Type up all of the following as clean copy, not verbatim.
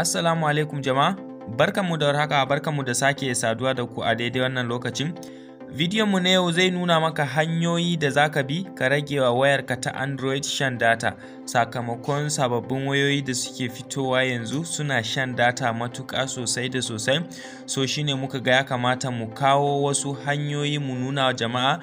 Assalamu alaikum jama'a, barkanmu da warhaka, barkanmu da sake saduwa da ku a daidai wannan lokacin. Bidiyon mu na yau zai nuna maka hanyoyi da zaka bi ka rage wa wayarka ta Android shan data. Sakamakon sababbin wayoyi da suke fitowa yanzu suna shan data matuƙa sosai da sosai. So shine muka ga ya kamata mu kawo wasu hanyoyi mu nuna wa jama'a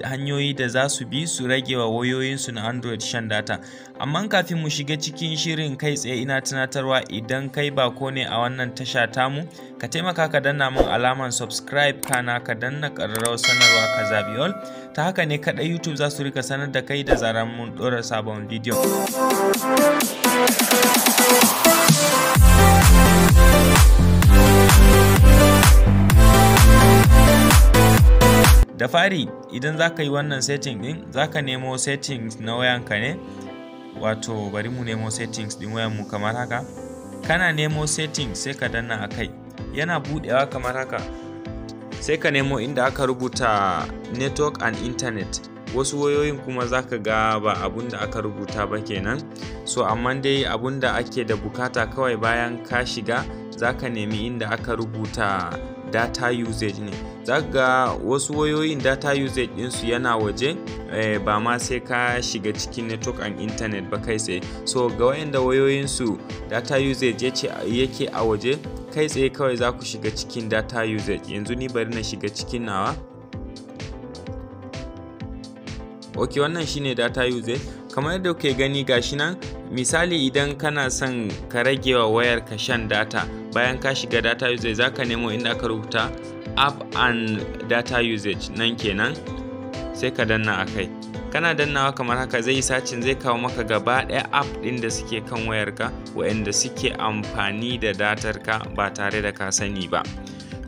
hanyoyi da za su bi su rage wa wayoyinsu na Android shan data. Amma kafin mu shiga cikin shirin kai tsaye, ina tunatarwa, idan kai bako ne a wannan tasha tamu, ka taimaka ka danna mun alaman subscribe, kana ka danna ƙararrawar sanarwa, ka zabi all. Ta haka ne kaɗai YouTube za su rika sanar da kai da zarar mun ɗora sabon bidiyo. Da fari, idan za ka yi wannan setting ɗin, za ka nemo settings na wayanka ne, wato bari mu nemo settings ɗin wayanmu kamar haka. Kana nemo settings, sai ka danna a kai, yana buɗewa kamar haka. Sai ka nemo inda aka rubuta network and internet. Wasu wayoyin kuma za ka ga ba abun da aka rubuta ba kenan. So amma dai abun da ake da bukata kawai, bayan ka shiga, za ka nemi inda aka rubuta data usage ne. Za ga wasu wayoyin data usage ɗinsu yana waje, ba ma sai ka shiga cikin network and internet ba kai tsaye. So ga wayanda wayoyinsu data usage yake a waje, kai tsaye kawai za ku shiga cikin data usage. Yanzu ni bari na shiga cikin nawa. Ok, wannan shine data usage kamar yadda kuke gani, gashi nan. Misali, idan kana son ka rage wa wayar ka shan data, bayan ka shiga data usage, za ka nemo inda aka rubuta app and data usage, nan kenan, sai ka danna a kai. Kana dannawa kamar haka, zai yi searching, zai kawo maka gaba ɗaya app ɗin da suke kan wayarka waɗanda suke amfani da datar ka ba tare da ka sani ba.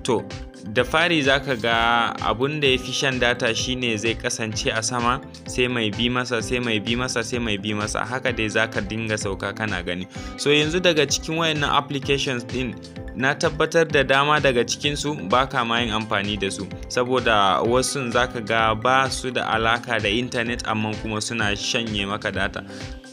To, da fari zaka ga abun da ya fi shan data shine zai kasance a sama, sai mai bi masa, sai mai bi masa, sai mai bi masa, haka dai zaka dinga sauka kana gani. So yanzu daga cikin wayannan applications din, na tabbatar da dama daga cikinsu ba ka ma yin amfani da su, saboda wasu zaka ga ba su da alaka da intanet, amma kuma suna shanye maka data.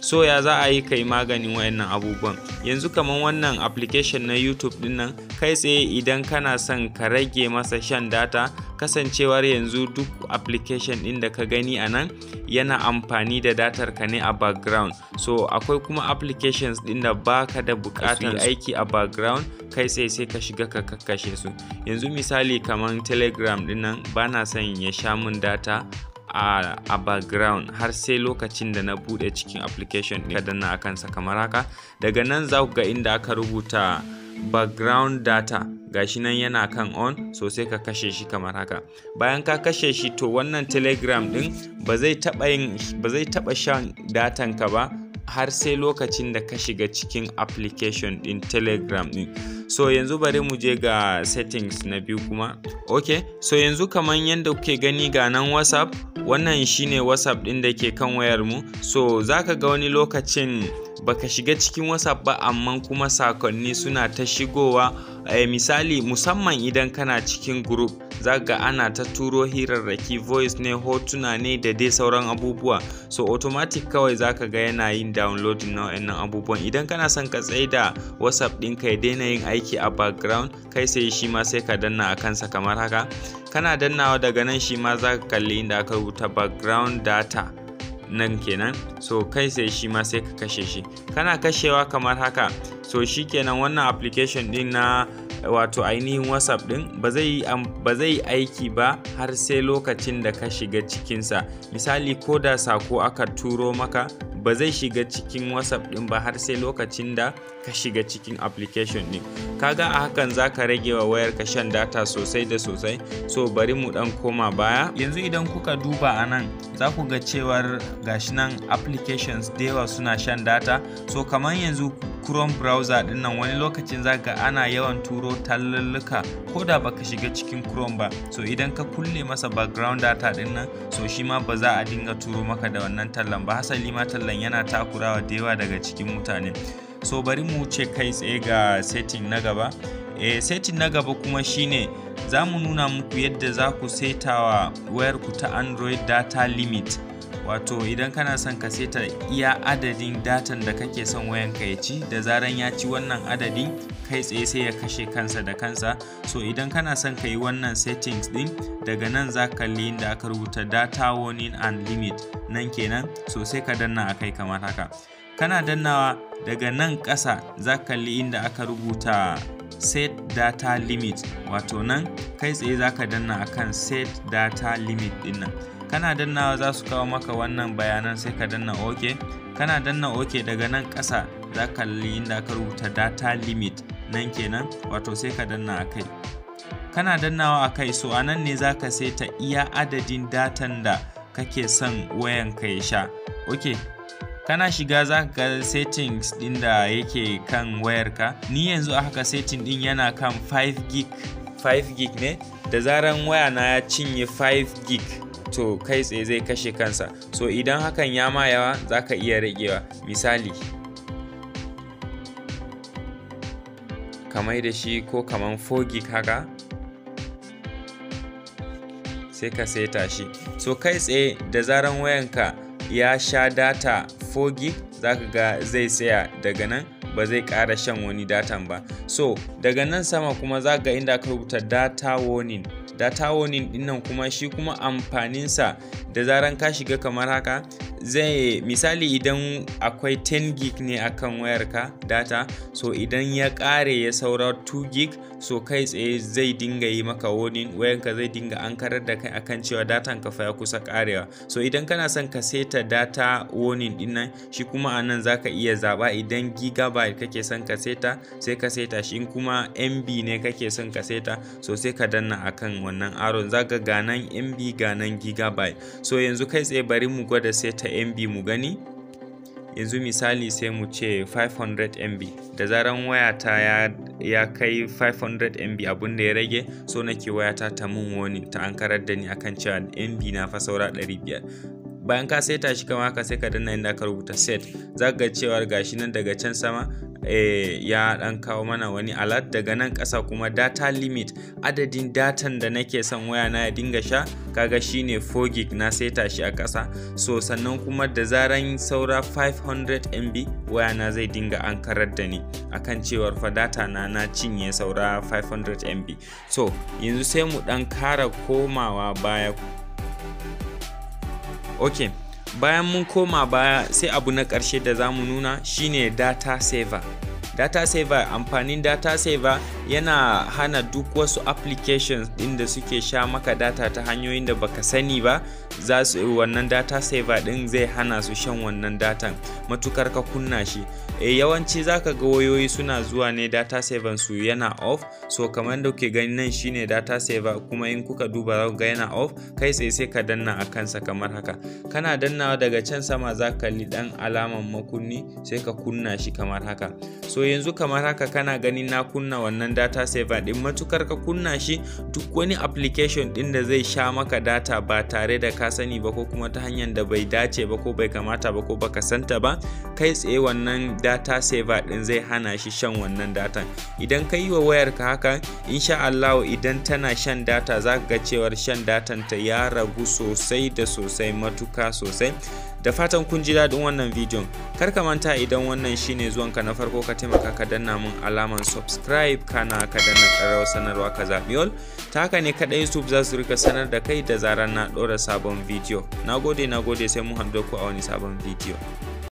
So ya za a yi kai maganin wayannan abubuwan? Yanzu kamar wannan application na YouTube din nan, kai tsaye idan kana son ka rage masa shan data, kasancewar yanzu duk application din da ka gani a nan yana amfani da datar ka ne a background, so akwai kuma applications din da baka da bukatar aiki a background, kai tsaye sai ka shiga ka kakkashe su. Yanzu misali kamar Telegram din nan, bana son ya sha mun data a background har sai lokacin da na bude cikin application ɗin. Ka danna a kansa kamar haka. Daga nan za ku ga inda aka rubuta background data, gashi nan yana kan on, so sai ka kashe shi kamar haka. Bayan ka kashe shi, to wannan Telegram ɗin ba zai taba shan datan ka ba har sai lokacin da ka shiga cikin application ɗin Telegram ɗin. So yanzu bari mu je ga settings na biyu kuma. Ok, so yanzu kamar yadda kuke gani, ga nan WhatsApp. Wannan shine WhatsApp ɗin da ke kan wayar mu. So zaka ga wani lokacin baka shiga cikin WhatsApp ba, amma kuma sakonni suna ta shigowa. Misali, musamman idan kana cikin group, zaka ana ta turo hirarraki, voice ne, hotuna ne, da dai sauran abubuwa. So automatic kawai zaka ga yana yin downloading na wa'annan abubuwan. Idan kana son ka tsaida WhatsApp ɗinka ya daina yin aiki a background, kai sai shi ma sai ka danna a kansa kamar haka. Kana dannawa, daga nan shi ma zaka kalli inda aka rubuta background data, nan kenan. So kai sai shi ma sai ka kashe shi. Kana kashewa kamar haka, so shikenan, wannan application din na wato ainihin WhatsApp din ba zai aiki ba har sai lokacin da ka shiga cikinsa. Misali, ko da sako aka turo maka, ba zai shiga cikin WhatsApp din ba har sai lokacin da ka shiga cikin application din. Kaga a hakan zaka rage wa wayar ka shan data sosai da sosai. So bari mu dan koma baya. Yanzu idan kuka duba a nan, za ku ga cewar gashi nan applications da yawa suna shan data. So kamar yanzu Chrome browser din nan, wani lokacin zaka ana yawan turo tallulluka ko da baka shiga cikin Chrome ba. So idan ka kulle masa background data din nan, so shi ma ba za a dinga turo maka da wannan tallan ba. Hasali ma tallan yana takurawa da yawa daga cikin mutane. So bari mu wuce kai tsaye ga setting na gaba. Setting na gaba kuma shine za mu nuna muku yadda za ku setawa wayarku ta Android data limit. Wato idan kana son ka seta iya adadin datan da kake son wayanka ya ci, da zaran ya ci wannan adadin kai tsaye sai ya kashe kansa da kansa. So idan kana son ka yi wannan settings din, daga nan za ka kalli inda aka rubuta data warning and limit nan kenan. So sai ka danna akai kamar haka. Kana dannawa, daga nan ƙasa za ka kalli inda aka rubuta set data limit, wato nan kai tsaye za ka danna akan set data limit din nan. Kana dannawa za su kawo maka wannan bayanan, sai ka danna OK. Kana danna OK, daga nan ƙasa za ka kalli inda aka rubuta data limit nan kenan, wato sai ka danna akai. Kana dannawa akai, so a nan ne za ka seta iya adadin datan da kake son wayanka ya sha. OK, kana shiga za ka ga settings din da yake kan wayarka. Ni yanzu a haka setting din yana kan 5 gig, 5 gig ne. Da zaran waya na ya cinye 5 gig, to kai tsaye zai kashe kansa. So idan hakan ya ma yawa, za ka iya ragewa, misali kamar da shi ko kaman 4 gig haka, sai ka seta shi. So kai tsaye da zaran wayanka ya sha data 4 gig, zaka ga zai tsaya daga nan, ba zai ƙara shan wani datan ba. So daga nan sama kuma za ga inda aka rubuta data warning. Data warning dinnan kuma, shi kuma amfaninsa, da zaran ka shiga kamar haka, zai misali idan akwai 10 gig ne akan wayarka data, so idan ya ƙare ya saura 2 gig, so kai tsaye zai dinga yi maka warning, wayanka zai dinga ankarar da kai akan cewa datan ka fa ya kusa ƙarewa. So idan kana son ka seta data warning dinnan, shi kuma a nan zaka iya zaba idan gigabyte kake son ka seta, sai ka seta shi. In kuma MB ne kake son ka seta, so sai ka danna akan wannan arrow, zaka ga nan MB, ga nan gigabyte. So yanzu kai tsaye bari mu gwada seta MB mu gani. Yanzu misali sai mu ce 500 MB. Da zaran wayata ya kai 500 MB abun da ya rage, so nake wayata ta mun warning, ta ankarar da ni akan cewa MB na fa saura 500. Bayan ka seta shi kamar haka, sai ka danna inda aka rubuta set. Za ka ga cewar gashi nan daga can sama ya dan kawo mana wani alert. Daga nan ƙasa kuma data limit, adadin datan da nake son waya na ya dinga sha, kaga shine 4 gig na seta shi a ƙasa. So sannan kuma da zaran saura 500 MB, waya na zai dinga ankarar da ni akan cewar fa data na cinye saura 500 MB. So yanzu sai mu dan kara komawa baya. Ok, bayan mun koma baya, sai abu na ƙarshe da za mu nuna shine data saver. Data saver, amfanin data saver yana hana duk wasu applications ɗin da suke sha maka data ta hanyoyin da baka sani ba, za su wannan data saver ɗin zai hana su shan wannan datan matukar ka kunna shi. Yawanci zaka ga wayoyi suna zuwa ne data saver su yana off. So kamar da kuke gani nan shine data saver, kuma in kuka duba za ku ga yana off. Kai tsaye sai ka danna a kansa kamar haka. Kana dannawa, daga can sama za ka kalli dan alaman makunni, sai ka kunna shi kamar haka. So yanzu kamar haka kana gani na kunna wannan data saver din. Matukar ka kunna shi, duk wani application din da zai sha maka data ba tare da ka sani ba, ko kuma ta hanyar da bai dace ba, ko bai kamata ba, ko baka santa ba, kai tsaye wannan data saver din zai hana shi shan wannan datan. Idan ka yi wa wayarka haka, insha Allah idan tana shan data, za ka ga cewar shan datan ta ya ragu sosai da sosai, matuka sosai. Da fatan kun ji daɗin wannan bidiyon. Kar ka manta, idan wannan shine zuwanka na farko, ka taimaka ka danna mun alaman subscribe, kana ka danna ƙararrawar sanarwa, ka zaɓi all. Ta haka ne kaɗai YouTube za su rika sanar da kai da zarar na ɗora sabon bidiyo. Nagode, nagode, sai mun haɗu da ku a wani sabon bidiyo.